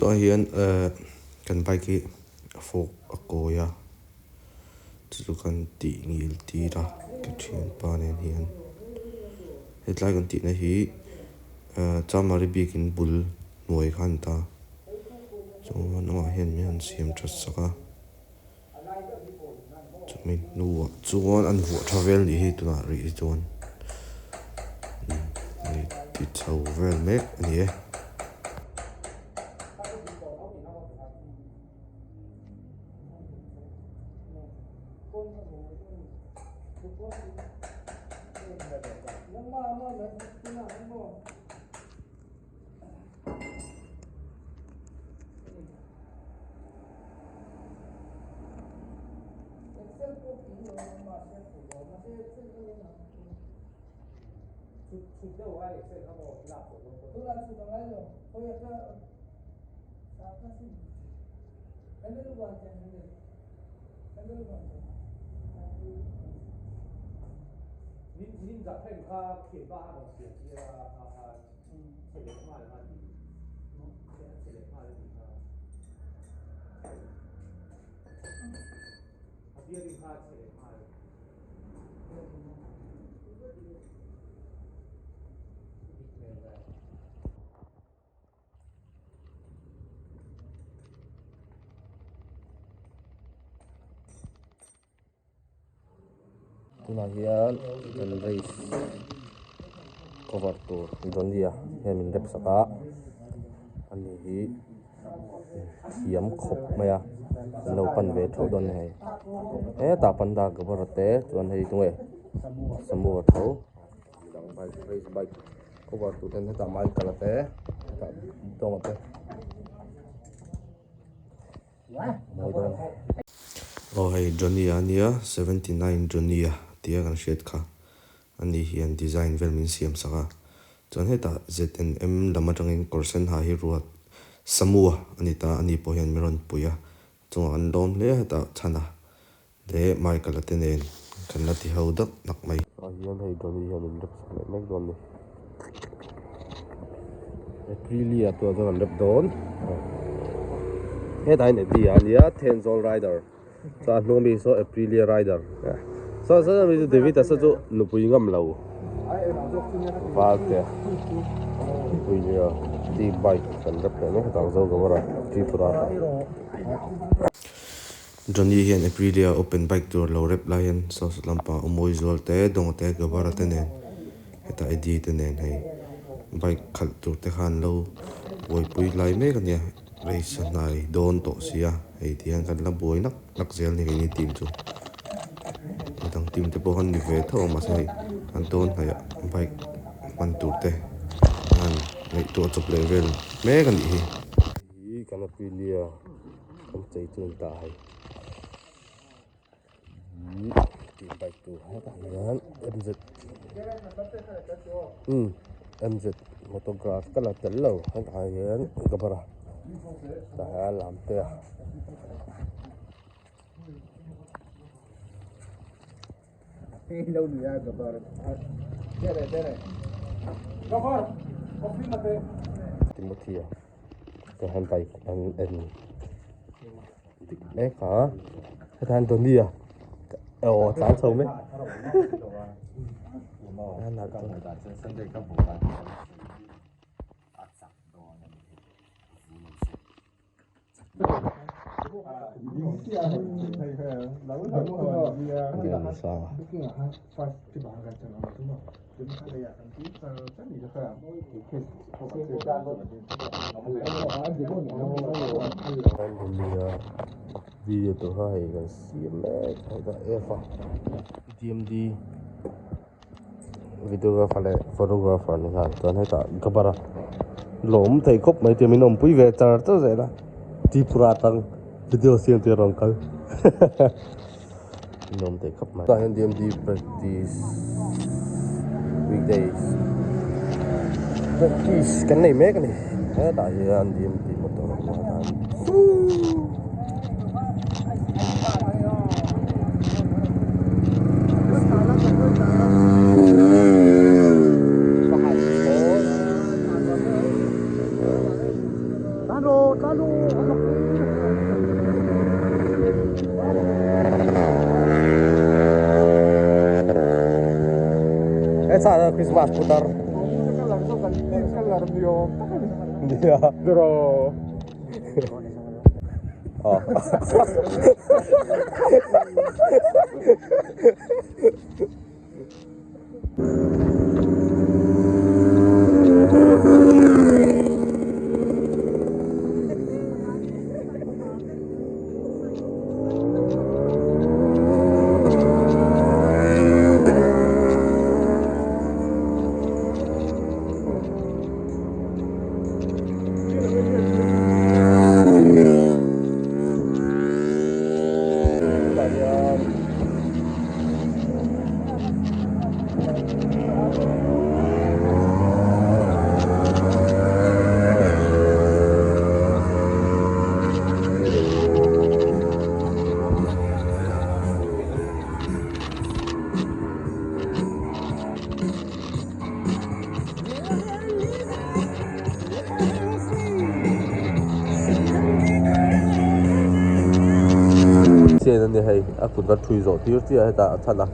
Tunah hian ehh kan bike hi a fork a kawi a chu chu kan tih ngil tir a ka thianpa nen hian hetlai kan tihna hi ehh chamari biakin bul hnuai kha a ni ta chuan amah hian min han siam that sak a. Chumi hnuah chuan an vuah tha vel nih hi tunah rih hi chuan hei ti chho vel mek a ni e. Tunah hian kan race cover tur Johnny-a hian min rep sak a ani hi thiam khawp mai a an lo pan ve theuh dawn a ni hei hetah panda cover te chuan hei tunge Samu a tho midang bike race bike cover tur ten hetah Michael a te hetah Dawnga te. Mawi dawn. Aw hei Johnny a nia 79 Johnny a tia kan hriat kha ani hian design vel min siam sak a chuan hetah ZNM lam atangin kawr sen ha hi ruat Samua a ni ta ani pawh hian min rawn pui a chungah an lawm hle a hetah chhana leh Michael a te nen kan la ti ho dak nak mai. Ah hian hei Johnny hian min rep sak leh mek dawn a ni. Aprilia pawh chuan an rep dawn. Hetah hian Eddie a nia Thenzawl rider chuan a hnung ami saw Aprilia rider saw saw ami chu David a saw chu nupui ngam lo val te Aprilia tih bike kan rep leh mek hetah ang zo Gawara Tripura ah. Johnny hian Aprilia open bike tur lo rep lai hian South lampang a awm Awizual te, Dawnga te, Gabara te nen hetah Eddie te nen hei bike khalh tur te khan lo buaipui lai mek a nia race a hnai dawn tawh sia hei ti hian kan la buai nak nak zel ni keini team chu midang team te pawh khan ni ve tho ang mahse hei an dawn hnaih ah bike hman tur te an ngaihtuah chawp leh vel mek a nih hi. Hi kan Aprilia kan chei chu an tah hei ih tih bike tur hetah hian MZ umm MZ motograph ka la tel lo hetah hian ka bar a tah hian lam te a. Timothy a tah hian bike an en dik mek a hetah hian Donny a aw a tlan chho mek Video tur kha hei kan siam mek a F a D_M_D videographer leh photographer ni nghal chuan hetah cover a lawm thei khawp mai tia min awmpui ve char char zel a Tripura atang video siam te rawn kal min awm thei khawp mai tah hian D_M_D practice weekdays practice kan nei mek a ni hetah hian D_M_D motor a awm a hetah hian. Christmas putar. Chen ani hei a kut va thui zawh tir chiah hetah a chhan a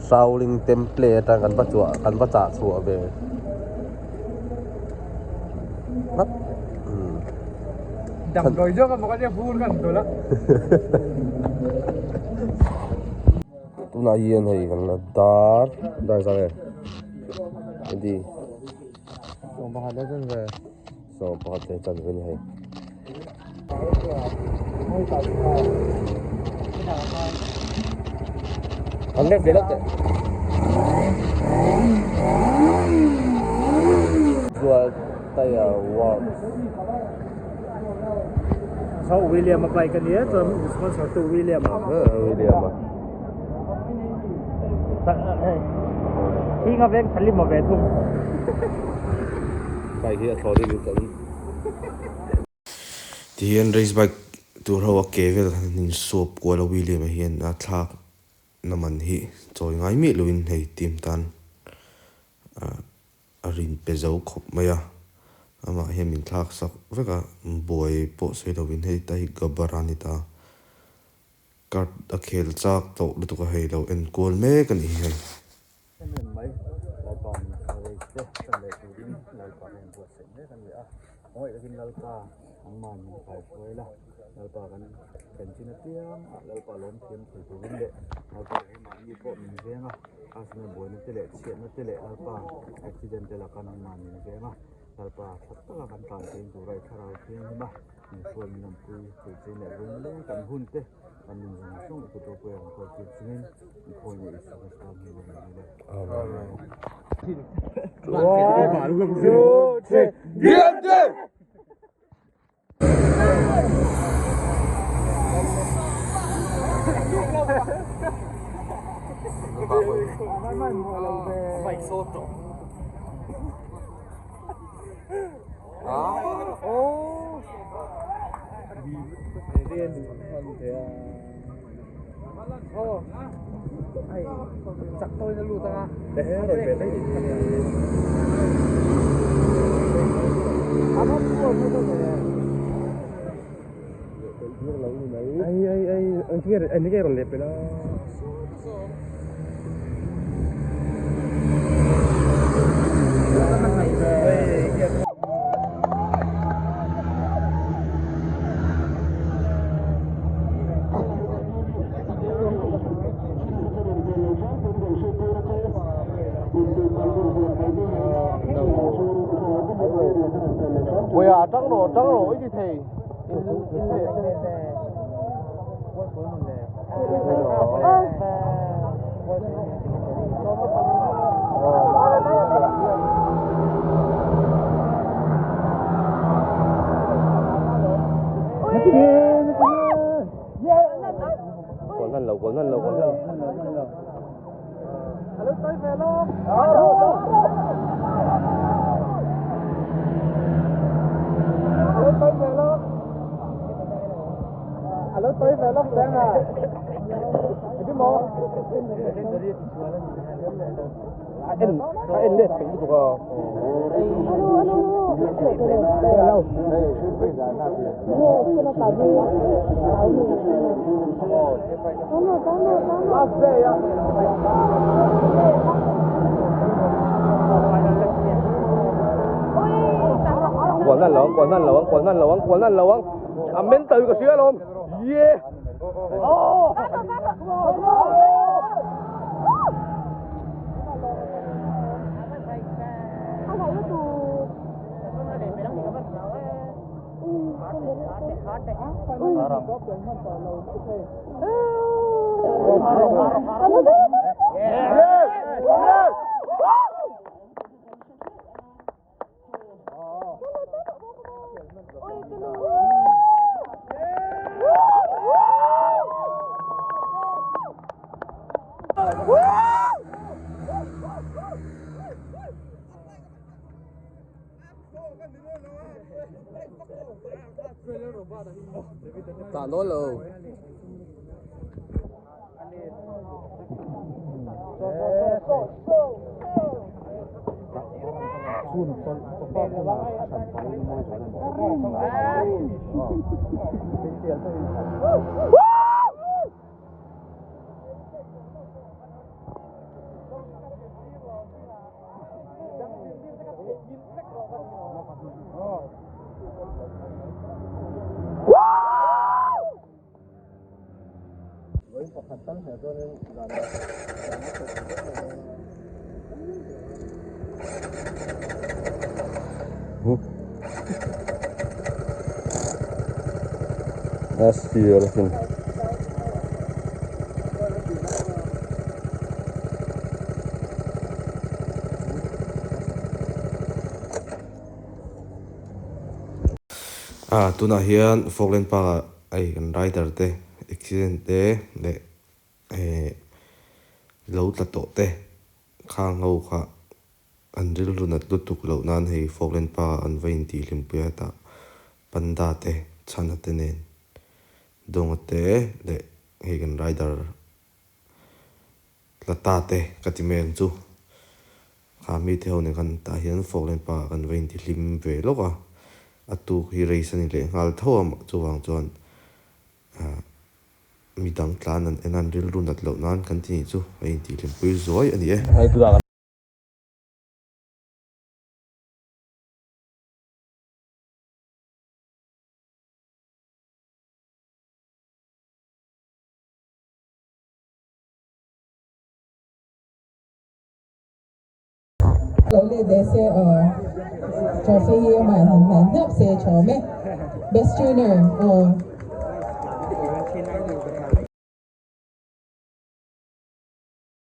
Shaolin temple atang kan va chhuah kan va chah chhuah ve nghat umm Damdawi zawk emaw ka tia fur kan dawlh a. Tunah hian hei kan la dar dar zang e heti sawmpakhat leh chanve a ni hei. An lek ve lek teh. Zual tire works. So William a bike a nia chuan sponsor tu William a. William a. Hing a veng thalim a ve thung. Bike hi a thlawh deuh in kan. Tihian race bike tur ho a ke vel han in suap kual a William a hian a thlak na man hi chawi ngai miah loin hei team tan a rin pe zo khawp mai a, amah hian min thlak sak vek a, buai pawh sawi lovin hei ta hi Gabbar a ni ta, card a khel chak tawh lutuk a hei lo en kual mek a ni hei. Em em mai, Lalpa min race te chan leh turin Lalpa ka inbuatsaih mek a ni a, ngawih takin Lalpa nangmah min khaihruai la, Lalpa kan thlen chin apiang ah Lalpa lawm thiam thei turin leh Lalpa keimahni pawh min veng a, harsatna buaina te leh chhiatna te leh Lalpa accident te laka nangmah min veng a, Lalpa tha taka kan tlan theih tura i thlarau thianghlim a, min hruai min awmpui theih che leh vawng leng kan hun te kan nun zawng zawng i kut ropui a rawn kawl tir chungin i khawi leh Isua Krista hming a rawn ni le. Amen. One, two, three, DMD! Kual nan lo ang, kual nan lo ang, kual nan lo ang, kual nan lo ang. A mental ka hria alawm. Ye! Tah dawn lo. Ah tunah hian Falkland Park ah hei kan rider te accident te leh eh lo tla tawh te khang ho kha an rilru nat lutuk loh nan hei Falkland Park ah an va intih hlimpui a hetah panda te chhana te nen dawnga te leh hei kan rider Tla ta te ka ti mai ang chu. Kha mite ho nen khan tah hian Falkland Park ah kan va inti hlim ve lawk a, a tuk hi race a ni leh nghal tho a mah chuvang chuan ah midang tlan an en a an rilru nat loh nan kan ti nih chu a intih hlimpui zuai a ni e. Lo let leh se aw trophy hi amah han hman hnap se tha awm e best tuner aw.